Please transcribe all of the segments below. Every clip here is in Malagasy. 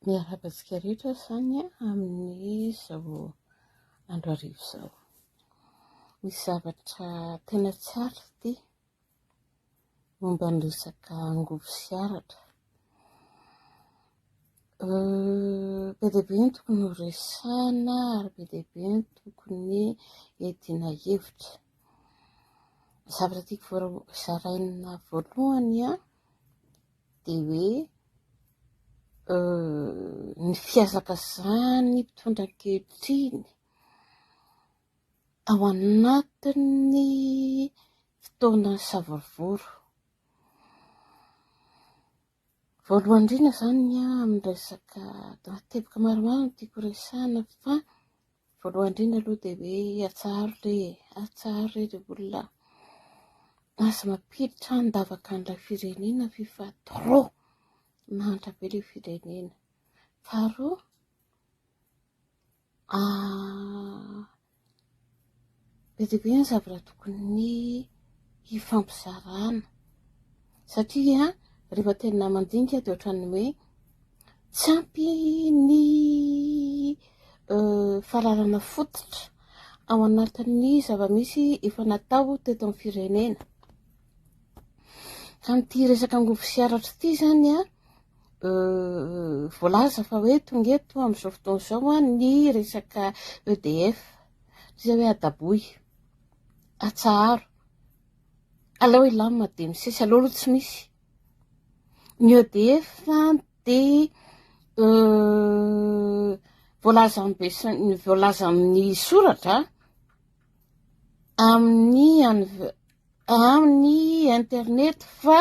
Miarahaba antsika rehetra izany amin'izao andro hariva izao. Misy zavatra tena tsy aritra ity momba ny resaka angovo sy aratra. Be dia be ny tokony ho resahana ary be dia be ny tokony hiadiana hevitra. Ny zavatra tiako zaraina voalohany dia hoe ny fihazakazahan'ny mpitondra ankehitriny ao anatin'ny fotoana savorovoro. Voalohany indrindra izany amin'ny resaka teboka maromaro no tiako horesahana fa voalohany indrindra aloha dia hoe atsaharo re e, atsaharo re ry olona. Aza mampiditra an-davaka an'ilay firenena f'efa trop mahantra be ilay firenena. Faharoa, Be dia be ny zavatra tokony hifampizarana satria rehefa tena mandinika dia ohatran'ny hoe tsy ampy ny fahalalana fototra ao anatin'ny zava-misy efa natao teto amin'ny firenena. Ka amin'ity resaka angovo sy aratra ity izany an, voalaza fa hoe tonga eto amin'izao fotoana izao ny resaka EDF, izay hoe adaboy, atsaharo, alao hilamina dia misesy, aleo aloha tsy misy. Ny EDF dia voalaza amin'ny be sy ny voalaza amin'ny soratra amin'ny amin'ny internet fa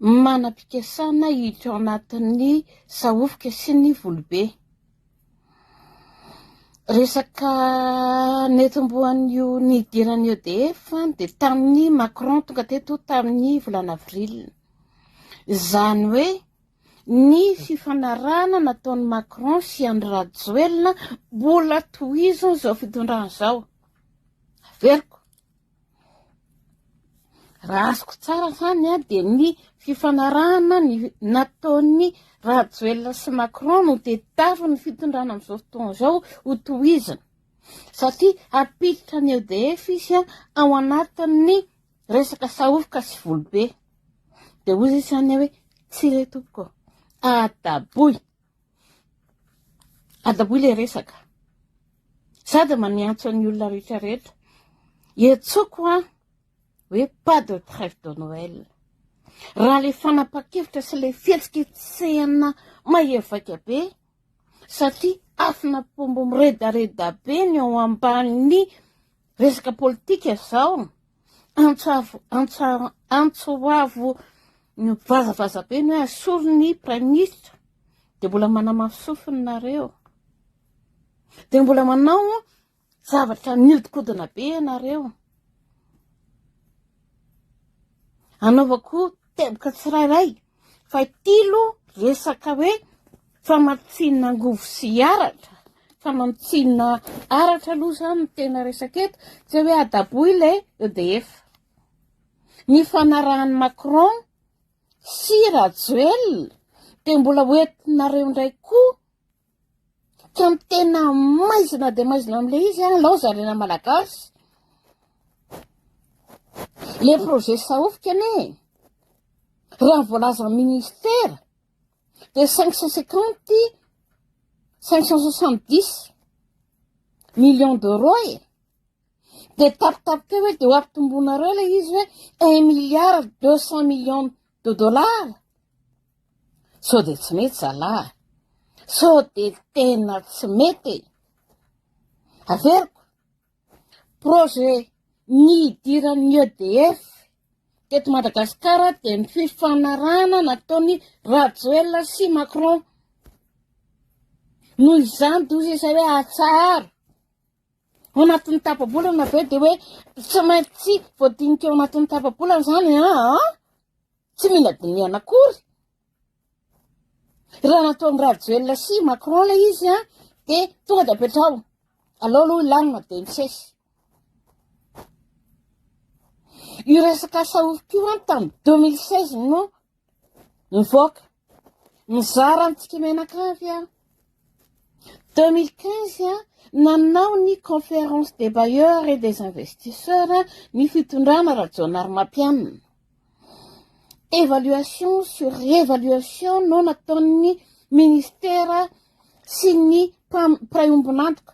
manam-pikasana hiditra ao anatin'ny sahofika sy ny volobe. Resaka netombohan'io nidiran'ny EDF dia tamin'ny Macron tonga teto tamin'ny volana avril. Izany hoe ny fifanarahana nataon'i Macron sy Andry Rajoelina mbola tohiziny izao fitondrana izao. Averiko. Raha azoko tsara izany dia ny fifanarahana ny nataon'i Rajoelina sy Macron no tadiavin'ny fitondrana amin'izao fotoana izao ho tohizina. Satria hampiditra ny EDF izy ao anatin'ny resaka sahovoka sy volobe. Dia hoy izy izany hoe tsy re tompoko, adaboy. Adaboy ilay resaka. Sady maniantso ny olona rehetra rehetra. Iantsoko an, hoe pas de trêve de Noël. Raha ilay fanapahan-kevitra sy ilay fihetsiketsehana mahery vaika be, satria afon'apombo miredareda be ny ao ambanin'ny resaka politika izao, antso avo, antso, antso avo mivazavaza be ny hoe asory ny praiminisitra, dia mbola manamafy sofina nareo. Dia mbola manao zavatra miodikodina be ianareo. Anaovako teboka tsirairay fa ity aloha resaka hoe famatsiana angovo sy aratra, famatsiana aratra aloha izany no tena resaka eto, tsy hoe adaboy ilay EDF. Ny fanarahan'i Macron sy Rajoelina dia mbola hoentinareo indray koa Ka ny tena maizina dia maizina amin'ilay izy an, alao zarena malagasy. Le projet Sahofika anie, raha ny voalazan'ny ministera dia 550, 570 millions d'euros e. Dia tapitapitra eo hoe dia ho ampitomboinareo ilay izy hoe un milliard 200 millions de dollars. Sao dia tsy mety zalahy? Sao dia tena tsy mety e? Averiko, projet nidiran'ny EDF teto Madagasikara dia ny fifanarahana nataon'i Rajoelina sy Macron. Noho izany dia hoy izy hoe atsaharo. Ao anatin'ny tapa-bolana ve dia hoe tsy maintsy voadinika ao anatin'ny tapa-bolana izany an? Tsy mila dinihana akory. Raha nataon'i Rajoelina sy Macron ilay izy an, dia tonga dia apetraho. Alao aloha hilamina dia misesy. Io resaka Saofiko io an, tamin'ny 2016 no nivoaka. Mizara amintsika mianakavy aho. 2015, nanao ny conférence des bailleurs et des investisseurs ny fitondrana Rajaonarimampianina. Évaluation sur évaluation no nataon'ny ministera sy ny mpiray ombon'antoka,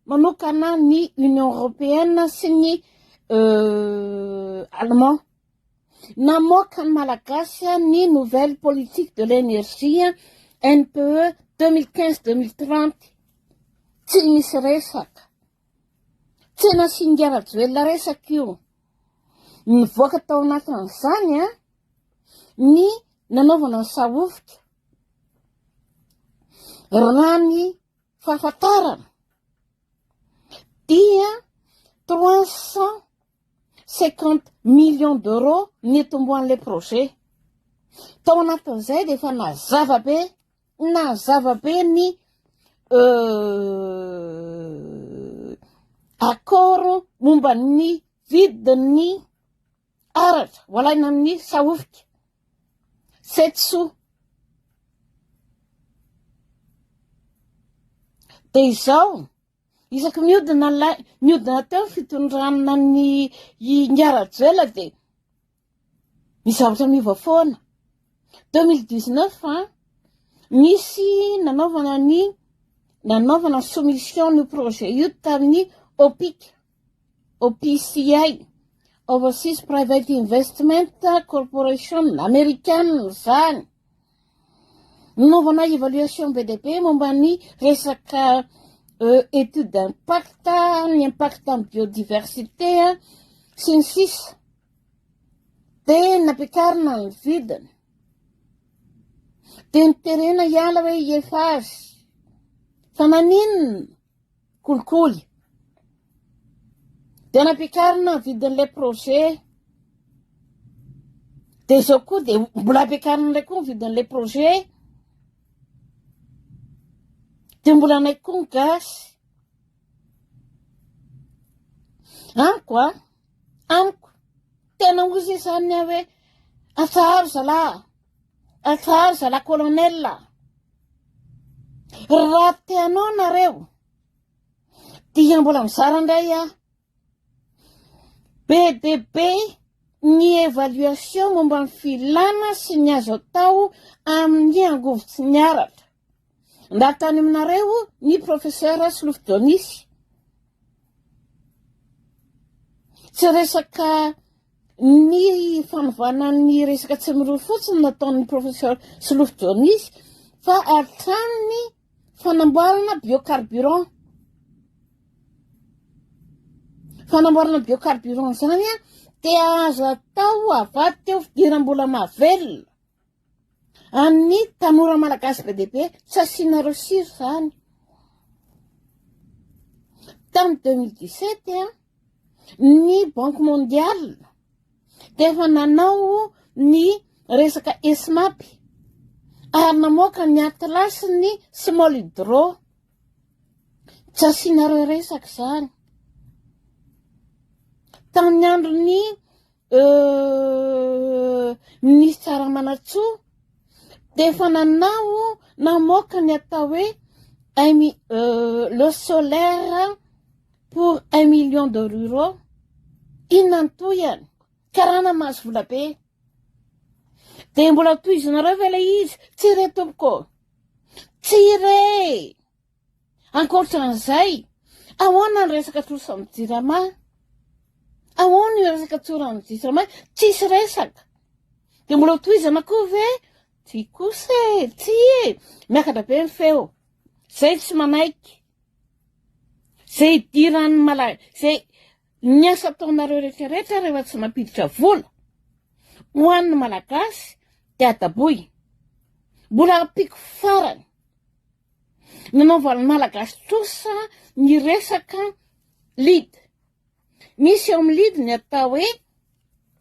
manokana ny Union européenne sy ny allemand. Namoaka ny Malagasy ny nouvelle politique de l'énergie NPE 2015-2030. Tsy misy resaka, tsy nasian'i Rajoelina resaka io. Nivoaka tao anatin'izany ny nanaovana ny Sahofika. Raha ny fahafantarana dia 350 millions d'euros ny tomboan'ilay projet. Tao anatin'izay dia efa nazava be, nazava be ny accord momba ny vidin'ny aratra ho alaina amin'ny Sahofika 7 sous. Dia izao isaky miodina lay miodina teo ny fitondrana ny Ingahy Rajoelina dia misy zavatra miova foana. 2019 nisy nanaovana soumission ny projet io tamin'ny OPIC, OPCI, Overseas Private Investment Corporation amerikana zany. Nanaovana évaluation be dia be momba ny resaka étude d'impact, ny impact amin'ny biodiversité sy ny sisa. Dia nampiakarina ny vidiny. Dia niterena hiala hoe Eiffage. Fa maninona? Kolikoly. Dia nampiakarina ny vidin'ilay projet. Dia izao koa dia mbola ampiakarina indray koa ny vidin'ilay projet. Dia mbola anaiky koa ny gasy. Amiko amiko tena ozy izany aho hoe atsaharo zalahy, atsaharo zalahy colonel. Raha tianao nareo dia mbola mizara indray aho. Be dia be ny évaluation momba ny filana sy ny azo atao amin'ny angovo tsy miaratra. Mba tany aminareo ny professeur Solofo Jonisy. Tsy resaka ny fanovana ny resaka tsy miroa fotsiny nataon'ny professeur Solofo Jonisy fa hatramin'ny fanamboarana biocarburant. Fanamboarana biocarburant zany dia azo atao avadika ho fidiram-bola mahavelona amin'ny tanora malagasy be dia be. Tsy asianareo siro zany. Tamin'ny 2017 ny Banque mondiale dia efa nanao ny resaka ESMAP ary namoaka ny atlas ny small hydro. Tsy asianareo resaka zany. Tamin'ny andron'ny ministra Ramanantsoa dia efa nanao namoaka ny atao hoe le solaire pour 1 million de ruraux. Inona ny tohiny? Karana mahazo vola be. Dia mbola tohizinareo ve ilay izy? Tsy re tompoko, tsy re. Ankoatran'izay, ahoana ny resaka trosa amin'ny Jirama? Ahoana io resaka trosa amin'ny Jirama? Tsisy resaka. Dia mbola tohizana koa ve? Tsy kosa e, tsy e. Miakatra be ny feo. Zay tsy manaiky. Zay idiran'ny mala, zay ny asa ataonareo rehetrarehetra rehefa tsy mampiditra vola ho an'ny Malagasy dia adaboy. Mbola ampiko farany. Nanaovan'ny Malagasy trosa ny resaka LID. Misy eo amin'ny LID ny atao hoe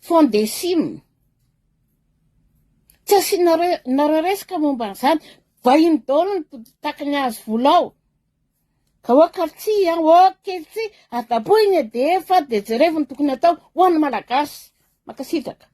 fonds DECIM. Tsy asianareo resaka momba an'izany. Vahiny daholo ny takiny azo vola ao. Ka oka tsy, oka tsy, adaboy ny EDF dia jerevo ny tokony atao ho an'ny Malagasy. Mankasitraka.